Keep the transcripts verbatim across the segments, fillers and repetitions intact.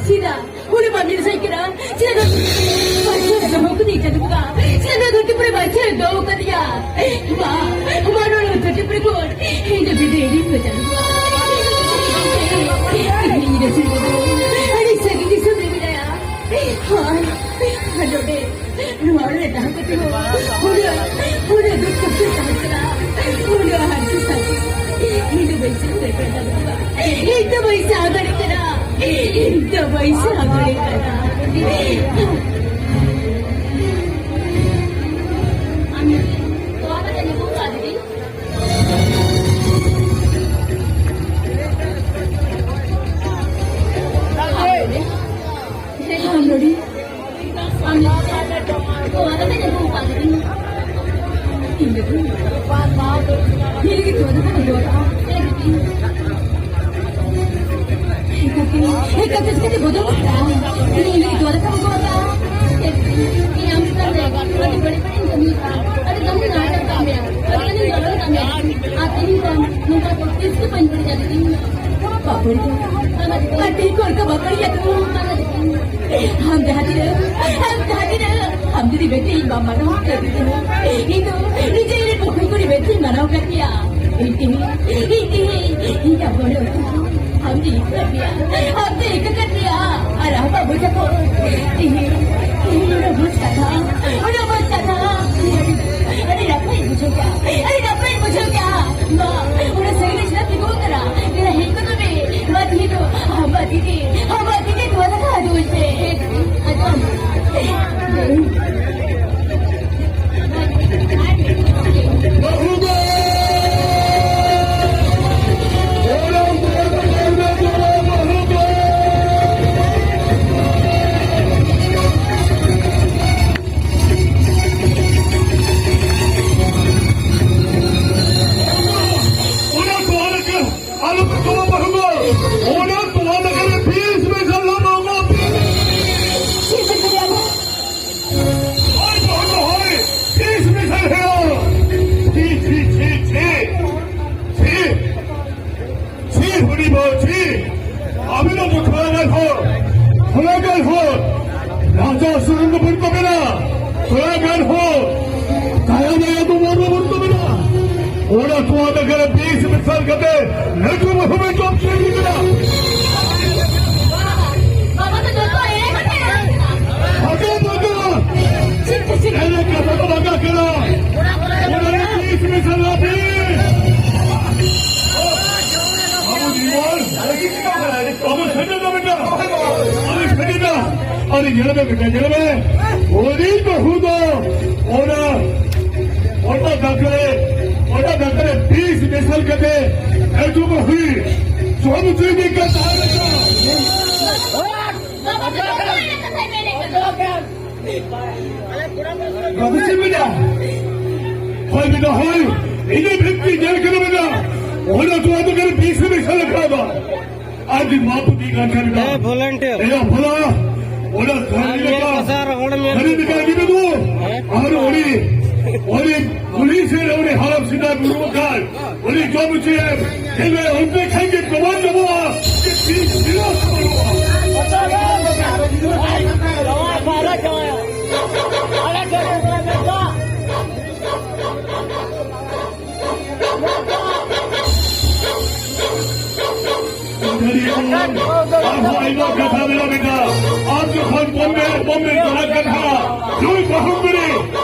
ᱪᱮᱫᱟᱜ ᱩᱱᱤ ᱵᱟᱢ ᱧᱮᱞ ᱥᱟᱹᱭ ᱠᱟᱱᱟ? ᱪᱮᱫᱟᱜ ᱱᱚᱣᱟ ᱫᱷᱟᱹᱨᱛᱤ ᱯᱩᱨᱤ ᱵᱟᱧᱪᱟᱣ ᱫᱚᱦᱚ ᱠᱟᱫᱮᱭᱟ? ᱪᱮᱫᱟᱜ ᱱᱚᱣᱟ ᱫᱷᱟᱹᱨᱛᱤ ᱯᱩᱨᱤ ᱵᱟᱧᱪᱟᱣ ᱫᱚᱦᱚ ᱠᱟᱫᱮᱭᱟ? ᱢᱟ, ᱢᱟ, ᱱᱚᱣᱟ ᱫᱷᱟᱹᱨᱛᱤ ᱯᱩᱨᱤ ᱠᱷᱚᱱ ᱤᱧ ᱫᱚ ᱵᱤᱫᱟᱹᱭ ᱤᱧ ᱠᱷᱚᱡᱟ᱾ ᱤᱧ ᱨᱮ ᱪᱮᱫ ᱟᱹᱰᱤ ᱥᱟᱺᱜᱤᱧ ᱫᱤᱥᱚᱢ ᱨᱮ ᱢᱮᱱᱟᱭᱟ᱾ ᱦᱳᱭ, ᱱᱚᱰᱮ ᱱᱚᱣᱟ ᱨᱮ ᱛᱟᱦᱮᱸ ᱠᱟᱛᱮ ᱦᱚᱸ ᱩᱱᱟᱹᱜ, ᱩᱱᱟᱹᱜ ᱫᱩᱠ ᱠᱚᱥᱴᱚ ᱛᱟᱦᱮᱸ ᱠᱟᱱᱟ, ᱩᱱᱟᱹᱜ ᱦᱟᱨᱠᱮᱛ ᱥᱟᱥᱮᱛ᱾ ᱤᱧ ᱫᱚ ᱵᱟᱹᱧ ᱥᱟᱦᱟᱣ ᱫᱟᱲᱮᱭᱟᱜ ᱠᱟᱱᱟ᱾ ᱤᱧ ᱫᱚ ᱵᱟᱹᱧ ᱥᱟᱦᱟᱣ ᱫᱟᱲᱮᱭᱟᱜ ᱠᱟᱱᱟ᱾ ᱤᱧ ᱫᱚ ᱵᱟᱹᱧ ᱥᱟᱦᱟᱣ ᱫᱟᱲᱮᱭᱟᱜ ᱠᱟᱱᱟ᱾ ᱟᱢ ᱛᱚᱣᱟ ᱠᱟᱛᱮ ᱧᱩ ᱠᱚᱣᱟ ᱫᱤᱫᱤ᱾ ᱦᱮᱸ, ᱦᱮᱸ, ᱱᱚᱰᱮ᱾ ᱟᱢ ᱡᱟᱦᱟᱸ ᱛᱤᱱᱟᱹᱜ, ᱟᱢ ᱡᱟᱦᱟᱸ ᱛᱤᱱᱟᱹᱜ, ᱟᱢ ᱡᱩᱫᱤ ᱵᱮᱴᱤ ᱤᱧ ᱵᱟᱢ ᱢᱟᱱᱟᱣ ᱠᱟᱫᱮ ᱫᱚ, ᱤᱧ ᱫᱚ ᱱᱤᱡᱮ ᱤᱧ ᱨᱮᱱ ᱵᱚᱠᱚᱧ ᱠᱩᱲᱤ ᱵᱮᱴᱤᱧ ᱢᱟᱱᱟᱣ ᱠᱟᱫᱮᱭᱟ᱾ ᱤᱧ ᱛᱮᱦᱮᱧ, ᱤᱧ ᱛᱮᱦᱮᱧ, ᱤᱧ ᱟᱵᱚ ᱨᱮ ᱟᱢ ᱫᱚ ᱤᱧ ᱠᱟᱫᱮᱭᱟ, ᱟᱢ ᱫᱚ ᱤᱧ ᱠᱟᱫᱮᱭᱟ᱾ ᱟᱨ ᱟᱢ ᱵᱟᱹᱵᱩ ᱛᱟᱠᱚ, ᱛᱮᱦᱮᱧ, ᱛᱮᱦᱮᱧ ᱚᱱᱟ ᱢᱚᱡᱽ ᱠᱟᱛᱷᱟ, ᱚᱱᱟ ᱢᱚᱡᱽ ᱠᱟᱛᱷᱟ, ᱟᱹᱰᱤ, ᱟᱹᱰᱤ ᱱᱟᱯᱟᱭ ᱵᱩᱡᱷᱟᱹᱣ ᱠᱮᱫᱟ, ᱟᱹᱰᱤ ᱱᱟᱯᱟᱭ ᱵᱩᱡᱷᱟᱹᱣ ᱠᱮᱫᱟ᱾ ᱢᱟ, ᱚᱱᱟ ᱥᱟᱹᱜᱟᱹᱭ ᱨᱮ ᱪᱮᱫᱟᱜ ᱛᱤᱸᱜᱩ ᱟᱠᱟᱱᱟ? ᱫᱮᱞᱟ ᱦᱮᱡ ᱜᱚᱫᱚᱜ ᱢᱮ᱾ ᱢᱟ ᱛᱤᱦᱤᱧ ᱫᱚ ᱟᱢᱟᱜ ᱛᱤ ᱛᱮ, ᱟᱢᱟᱜ ᱛᱤ ᱛᱮ ᱛᱚᱣᱟ ᱫᱟᱠᱟ ᱟᱹᱜᱩ ᱟᱹᱧ ᱯᱮ᱾ ᱦᱮᱡ ᱜᱚᱫᱚᱜ ᱢᱮ᱾ ᱟᱸᱡᱚᱢ᱾ ᱥᱩᱱᱩᱢ ᱫᱚ ᱵᱟᱹᱱᱩᱜ ᱛᱟᱵᱮᱱᱟ, ᱛᱷᱚᱲᱟ ᱜᱟᱱ ᱦᱚᱸ ᱫᱟᱭᱟ ᱢᱟᱭᱟ ᱫᱚ ᱢᱚᱱ ᱨᱮ ᱵᱟᱹᱱᱩᱜ ᱛᱟᱵᱮᱱᱟ᱾ ᱚᱱᱟ ᱛᱚᱣᱟ ᱫᱟᱠᱟ ᱨᱮ ᱵᱤᱥ ᱢᱮᱥᱟᱞ ᱠᱟᱛᱮ ᱞᱟᱹᱴᱩ ᱵᱟᱹᱦᱩ ᱵᱮᱱ ᱡᱚᱢ ᱦᱚᱪᱚᱭᱮᱫ ᱠᱟᱱᱟ᱾ ᱵᱟᱵᱟ ᱫᱚ ᱡᱚᱛᱚ ᱮᱲᱮ ᱠᱟᱛᱷᱟ᱾ ᱵᱟᱝᱟ, ᱵᱟᱝᱟ᱾ ᱮᱲᱮ ᱠᱟᱛᱷᱟ ᱫᱚ ᱵᱟᱝᱟ ᱠᱟᱱᱟ᱾ ᱚᱱᱟ ᱨᱮ ᱵᱤᱥ ᱢᱮᱥᱟᱞ ᱞᱟᱹᱜᱤᱫ ᱟᱵᱚ ᱡᱤᱵᱚᱱ ᱟᱵᱚ ᱥᱮᱴᱮᱨ ᱫᱚ ᱢᱤᱫᱴᱟᱝ ᱟᱹᱰᱤ ᱥᱟᱹᱨᱤ ᱫᱚ, ᱟᱹᱰᱤ ᱧᱮᱞ ᱢᱮ ᱵᱮᱴᱟ, ᱧᱮᱞ ᱢᱮ᱾ ᱩᱱᱤ ᱵᱟᱹᱦᱩ ᱫᱚ ᱚᱱᱟ, ᱚᱱᱟ ᱫᱟᱠᱟ ᱨᱮ, ᱚᱱᱟ ᱫᱟᱠᱟ ᱨᱮ ᱵᱤᱥ ᱢᱮᱥᱟᱞ ᱠᱟᱛᱮ ᱟᱹᱛᱩ ᱵᱟᱹᱦᱩᱭ ᱡᱚᱢ ᱦᱚᱪᱚᱭᱮᱫᱮ ᱠᱟᱱ ᱛᱟᱦᱮᱸ ᱠᱟᱱᱟ᱾ ᱵᱟᱹᱵᱩ ᱪᱮᱫ ᱢᱮᱱᱟ? ᱦᱳᱭ ᱵᱮᱴᱟ, ᱦᱳᱭ᱾ ᱤᱧ ᱫᱚ ᱵᱷᱤᱛ ᱧᱮᱞ ᱠᱟᱱᱟ ᱵᱮᱴᱟ᱾ ᱚᱱᱟ ᱛᱚᱣᱟ ᱫᱟᱠᱟ ᱨᱮ ᱵᱤᱥ ᱢᱮᱥᱟᱞ ᱠᱟᱫᱟ᱾ ᱟᱨ ᱡᱩᱫᱤ ᱢᱟᱯ ᱫᱤ ᱠᱟᱱ ᱠᱷᱟᱱ ᱫᱚ ᱦᱮᱸ, volunteer᱾ ᱮᱭᱟ ᱵᱷᱳᱞᱟ, ᱚᱱᱟ ᱟᱨ ᱥᱟᱹᱨᱤ ᱧᱮᱞ ᱞᱮᱠᱟ, ᱯᱮᱥᱟᱨ ᱦᱚᱲ ᱧᱮᱞ ᱥᱟᱹᱨᱤ ᱞᱮᱠᱟ ᱜᱤᱫᱽᱨᱟᱹ ᱫᱚ, ᱦᱮᱸ᱾ ᱟᱨ ᱩᱱᱤ, ᱩᱱᱤ ᱯᱩᱞᱤᱥ ᱨᱮ ᱩᱱᱤ ᱦᱟᱲᱟᱢ ᱥᱮᱛᱟ ᱫᱩᱲᱩᱵ ᱟᱠᱟᱱ, ᱩᱱᱤ ᱡᱚᱢ ᱦᱚᱪᱚᱭᱮᱢ, ᱧᱮᱞ ᱢᱮ, ᱚᱱᱛᱮ ᱠᱷᱟᱱ ᱜᱮ ᱯᱨᱚᱢᱟᱱ ᱧᱟᱢᱚᱜᱼᱟ ᱡᱮ ᱛᱤᱥ ᱵᱤᱨᱳᱫᱷ ᱵᱟᱹᱱᱩᱜᱼᱟ᱾ ᱟᱨᱦᱚᱸ ᱟᱭᱢᱟ ᱠᱟᱛᱷᱟ ᱢᱮᱱᱟᱜ ᱢᱮᱱᱟᱜᱼᱟ᱾ ᱟᱢ ᱡᱚᱠᱷᱚᱱ ᱵᱚᱢᱵᱮ, ᱵᱚᱢᱵᱮ ᱪᱟᱞᱟᱜ ᱠᱟᱛᱷᱟ, ᱱᱩᱭ ᱵᱟᱹᱦᱩ ᱠᱩᱲᱤ,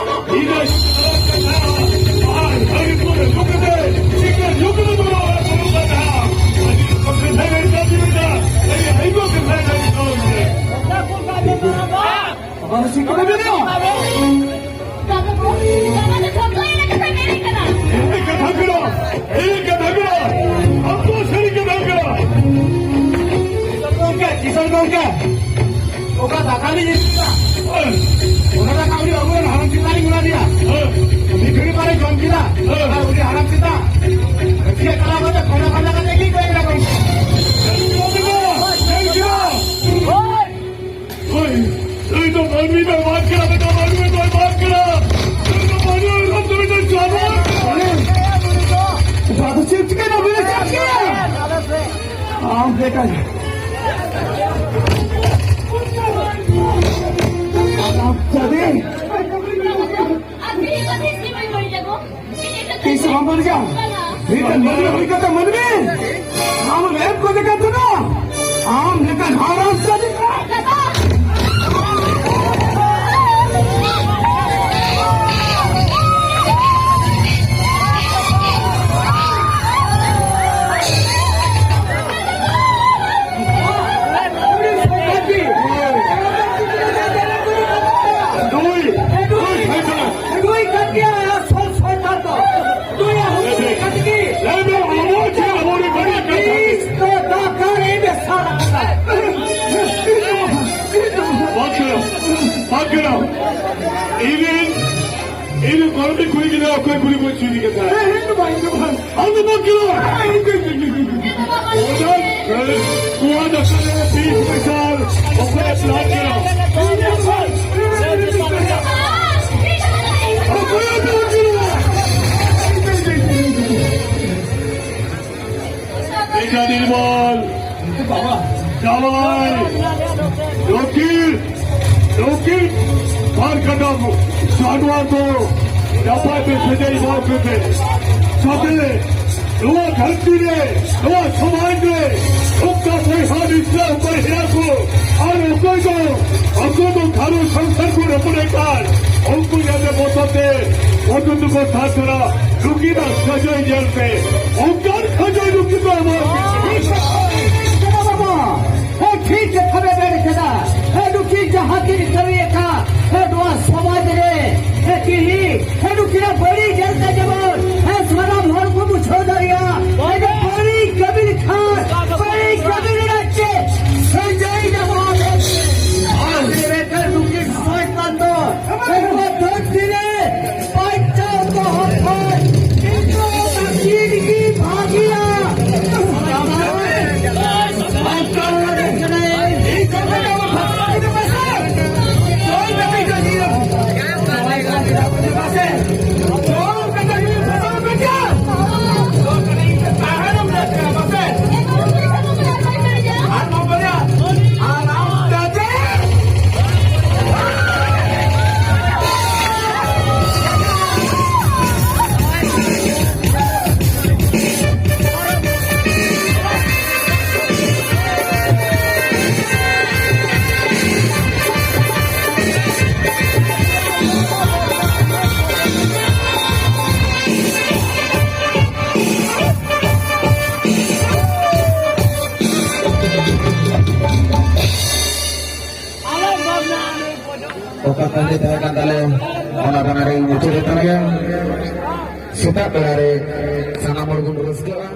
ᱤᱧ ᱫᱚ ᱟᱨ ᱦᱟᱺᱰᱤ ᱯᱟᱹᱣᱨᱟᱹ ᱧᱩ ᱠᱟᱛᱮ, ᱥᱤᱜᱨᱮᱴ ᱧᱩ ᱠᱟᱛᱮ ᱫᱚ ᱵᱟᱹᱱᱩᱜ ᱠᱟᱛᱷᱟ᱾ ᱟᱹᱰᱤ ᱠᱚᱴᱷᱤᱱ ᱠᱟᱛᱷᱟ ᱢᱮᱱᱟᱜᱼᱟ, ᱟᱹᱰᱤ ᱟᱭᱢᱟ ᱠᱟᱛᱷᱟ ᱢᱮᱱᱟᱜᱼᱟ᱾ ᱟᱵᱟᱨ ᱪᱮᱫ ᱠᱚ ᱢᱮᱱᱟ? ᱵᱟᱵᱟ ᱠᱚ, ᱵᱟᱵᱟ ᱫᱚ ᱡᱷᱚᱛᱚ ᱮᱲᱮ ᱠᱟᱛᱷᱟ ᱢᱮᱱᱮᱫ ᱠᱟᱱᱟ᱾ ᱮᱲᱮ ᱠᱟᱛᱷᱟ ᱠᱟᱱᱟ, ᱮᱲᱮ ᱠᱟᱛᱷᱟ ᱠᱟᱱᱟ, ᱟᱢ ᱫᱚ ᱥᱟᱹᱨᱤ ᱠᱟᱛᱷᱟ ᱠᱟᱱᱟ᱾ ᱠᱤᱥᱚᱱ ᱜᱚᱝᱠᱮ, ᱠᱤᱥᱚᱱ ᱜᱚᱝᱠᱮ, ᱚᱠᱟ ᱫᱟᱠᱟ ᱞᱤᱧ ᱤᱫᱤ ᱠᱮᱫᱟ? ᱦᱮᱸ᱾ ᱚᱱᱟ ᱫᱟᱠᱟ ᱩᱱᱤ ᱟᱵᱚᱨᱮᱱ ᱦᱟᱲᱟᱢ ᱥᱮᱛᱟ ᱞᱤᱧ ᱮᱢᱟ ᱫᱮᱭᱟ᱾ ᱦᱮᱸ᱾ ᱢᱤᱫ ᱜᱷᱟᱹᱲᱤ ᱯᱚᱨᱮ ᱡᱚᱢ ᱠᱮᱫᱟ᱾ ᱦᱮᱸ᱾ ᱟᱨ ᱩᱱᱤ ᱦᱟᱲᱟᱢ ᱥᱮᱛᱟ ᱪᱮᱫ ᱪᱟᱞᱟᱣ ᱠᱟᱛᱮ ᱯᱷᱟᱸᱫᱟ ᱯᱷᱟᱸᱫᱟ ᱠᱟᱛᱮ ᱜᱮ ᱫᱟᱹᱲ ᱮᱱᱟ ᱜᱚᱝᱠᱮ᱾ ᱡᱚᱢ ᱠᱮᱫᱟ, ᱡᱚᱢ ᱠᱮᱫᱟ᱾ ᱦᱳᱭ, ᱱᱩᱭ ᱫᱚ ᱢᱟᱹᱱᱢᱤ ᱫᱚᱭ ᱵᱟᱝ ᱠᱟᱱᱟ, ᱢᱤᱫᱴᱟᱝ ᱢᱟᱹᱱᱢᱤ ᱫᱚᱭ ᱵᱟᱝ ᱠᱟᱱᱟ᱾ ᱱᱩᱭ ᱫᱚ ᱢᱟᱹᱱᱢᱤ ᱨᱩᱯ ᱫᱚ ᱢᱤᱫᱴᱟᱝ ᱡᱟᱱᱣᱟᱨ ᱠᱟᱱᱟᱭ᱾ ᱵᱟᱹᱵᱩ ᱪᱮᱫ ᱪᱤᱠᱟᱹᱭᱮᱱᱟ? ᱵᱟᱹᱵᱩ ᱪᱮᱫ ᱪᱤᱠᱟᱹᱭᱮᱱᱟ? ᱟᱢ ᱵᱮᱴᱟ᱾ ᱢᱤᱫᱴᱮᱱ ᱢᱟᱹᱱᱢᱤ ᱦᱩᱭ ᱠᱟᱛᱮ ᱢᱟᱹᱱᱢᱤ ᱟᱢ ᱨᱮᱯ ᱠᱚ ᱞᱮᱠᱟ ᱛᱮᱫᱚ ᱟᱢ ᱞᱮᱠᱟᱱ ᱦᱟᱨᱟᱢ ᱡᱟᱹᱛᱤ ᱱᱩᱭ, ᱱᱩᱭ ᱥᱚᱭᱛᱟᱱ᱾ ᱱᱩᱭ ᱠᱟᱱ ᱜᱮᱭᱟᱭ ᱟᱥᱚᱞ ᱥᱚᱭᱛᱟᱱ ᱫᱚ᱾ ᱱᱩᱭᱟᱜ ᱦᱩᱫᱤᱥ ᱞᱮᱠᱟ ᱛᱮᱜᱮ ᱞᱟᱹᱭ ᱢᱮ, ᱟᱵᱚ ᱪᱮᱫ ᱟᱵᱚ ᱨᱮ ᱵᱟᱹᱲᱤᱡ ᱠᱟᱛᱷᱟ? ᱛᱤᱥ ᱫᱚ ᱫᱟᱠᱟ ᱨᱮ ᱢᱮᱥᱟ ᱟᱠᱟᱫᱟ᱾ ᱵᱟᱫ ᱠᱚᱨᱚ, ᱵᱟᱫ ᱠᱚᱨᱚ᱾ ᱤᱧ ᱤᱧ ᱫᱚ ᱜᱚᱨᱚᱵᱤ ᱠᱩᱲᱤ ᱜᱤᱫᱽᱨᱟᱹ ᱚᱠᱚᱭ ᱠᱩᱲᱤ ᱵᱚᱭ ᱪᱩᱨᱤ ᱠᱟᱫᱟ? ᱦᱮᱸ, ᱦᱮᱸ, ᱫᱚ ᱵᱟᱝ, ᱫᱚ ᱵᱟᱝ᱾ ᱟᱢ ᱫᱚ ᱵᱟᱢ ᱠᱷᱮᱞᱳᱜᱼᱟ᱾ ᱦᱮᱸ, ᱦᱮᱸ, ᱦᱮᱸ, ᱦᱮᱸ, ᱦᱮᱸ᱾ ᱚᱱᱟ, ᱮ, ᱠᱚᱣᱟ ᱫᱟᱠᱟ ᱨᱮ ᱵᱤᱥ ᱯᱚᱭᱥᱟ ᱚᱠᱚᱭ ᱮ ᱯᱞᱟᱱ ᱠᱮᱫᱟ? ᱚᱠᱚᱭ ᱮ ᱯᱞᱟᱱ ᱠᱮᱫᱟ? ᱢᱮᱡᱟ ᱱᱤᱨᱢᱚᱞ, ᱡᱟᱶᱟᱭ, ᱞᱚᱠᱤ, ᱞᱚᱠᱤ, ᱵᱟᱨ ᱠᱟᱴᱟ ᱥᱟᱰᱣᱟ ᱠᱚ ᱱᱟᱯᱟᱭ ᱛᱮ ᱥᱟᱡᱟᱭ ᱵᱟᱲᱟ ᱠᱟᱛᱮ, ᱥᱟᱛᱮ ᱱᱚᱣᱟ ᱫᱷᱟᱹᱨᱛᱤ ᱨᱮ, ᱱᱚᱣᱟ ᱥᱚᱢᱟᱡᱽ ᱨᱮ ᱚᱠᱟ ᱵᱚᱭᱦᱟ ᱢᱤᱥᱨᱟ ᱚᱠᱚᱭ ᱦᱮᱱᱟᱜ ᱠᱚ ᱟᱨ ᱚᱠᱚᱭ ᱫᱚ, ᱚᱠᱚᱭ ᱫᱚ ᱜᱷᱟᱨᱚᱸᱡᱽ ᱥᱚᱝᱥᱟᱨ ᱠᱚ ᱨᱟᱹᱯᱩᱫ ᱮᱫ ᱠᱟᱱ, ᱩᱱᱠᱩ ᱡᱟᱛᱮ ᱵᱚᱛᱚᱨ ᱛᱮ ᱵᱚᱛᱚᱨ ᱛᱮᱠᱚ ᱛᱟᱦᱮᱸ ᱠᱟᱱᱟ᱾ ᱱᱩᱠᱤᱱᱟᱜ ᱥᱟᱹᱜᱟᱹᱭ ᱧᱮᱞᱛᱮ ᱚᱱᱠᱟᱱ ᱥᱟᱹᱜᱟᱹᱭ ᱱᱩᱠᱤᱱ ᱫᱚ ᱮᱢᱟ ᱠᱤᱱᱟ᱾ ᱵᱟᱵᱟ, ᱦᱮᱸ, ᱴᱷᱤᱠ ᱠᱟᱛᱷᱟ ᱵᱮᱱ ᱢᱮᱱ ᱠᱮᱫᱟ᱾ ᱦᱮᱸ, ᱱᱩᱠᱤᱱ ᱡᱟᱦᱟᱸ ᱠᱤᱱ ᱠᱟᱹᱢᱤ ᱟᱠᱟᱫ, ᱦᱮᱸ, ᱱᱚᱣᱟ ᱥᱚᱢᱟᱡᱽ ᱨᱮ, ᱦᱮᱸ, ᱛᱤᱦᱤᱧ, ᱦᱮᱸ, ᱱᱩᱠᱤᱱᱟᱜ ᱵᱟᱹᱲᱤᱡ ᱧᱮᱞᱛᱮ ᱡᱮᱢᱚᱱ, ᱦᱮᱸ, ᱥᱟᱱᱟᱢ ᱦᱚᱲ ᱠᱚ ᱵᱩᱡᱷᱟᱹᱣ ᱫᱟᱲᱮᱭᱟᱜᱼᱟ, ᱦᱮᱸ, ᱡᱮ ᱵᱟᱹᱲᱤᱡ ᱠᱟᱹᱢᱤ ᱞᱮᱠᱷᱟᱱ, ᱵᱟᱹᱲᱤᱡ ᱠᱟᱹᱢᱤ ᱨᱮᱱᱟᱜ ᱪᱮᱫ ᱥᱟᱹᱡᱟᱹᱭ ᱧᱟᱢᱚᱜᱼᱟ᱾ ᱟᱨ ᱢᱮᱱᱠᱷᱟᱱ ᱱᱩᱠᱤᱱ ᱥᱚᱭᱛᱟᱱ ᱫᱚ ᱱᱚᱣᱟ ᱫᱷᱟᱹᱨᱛᱤ ᱨᱮ ᱵᱟᱧᱪᱟᱣ ᱫᱚᱦᱚ ᱠᱷᱚᱱ ᱱᱤᱛᱚᱜ ᱟᱹᱠᱤᱱ ᱜᱮ ᱵᱷᱟᱹᱜᱤᱭᱟ᱾ ᱚᱠᱟ ᱛᱟᱦᱮᱸ ᱠᱟᱱ ᱛᱟᱞᱮ, ᱚᱱᱟ ᱵᱟᱱᱟᱨᱤᱧ ᱢᱩᱪᱟᱹᱫ ᱮᱫ ᱛᱟᱞᱮᱭᱟ᱾ ᱥᱮᱛᱟᱜ ᱵᱮᱲᱟ ᱨᱮ ᱥᱟᱱᱟᱢ ᱦᱚᱲ ᱵᱚᱱ ᱨᱟᱹᱥᱠᱟᱹᱜᱼᱟ᱾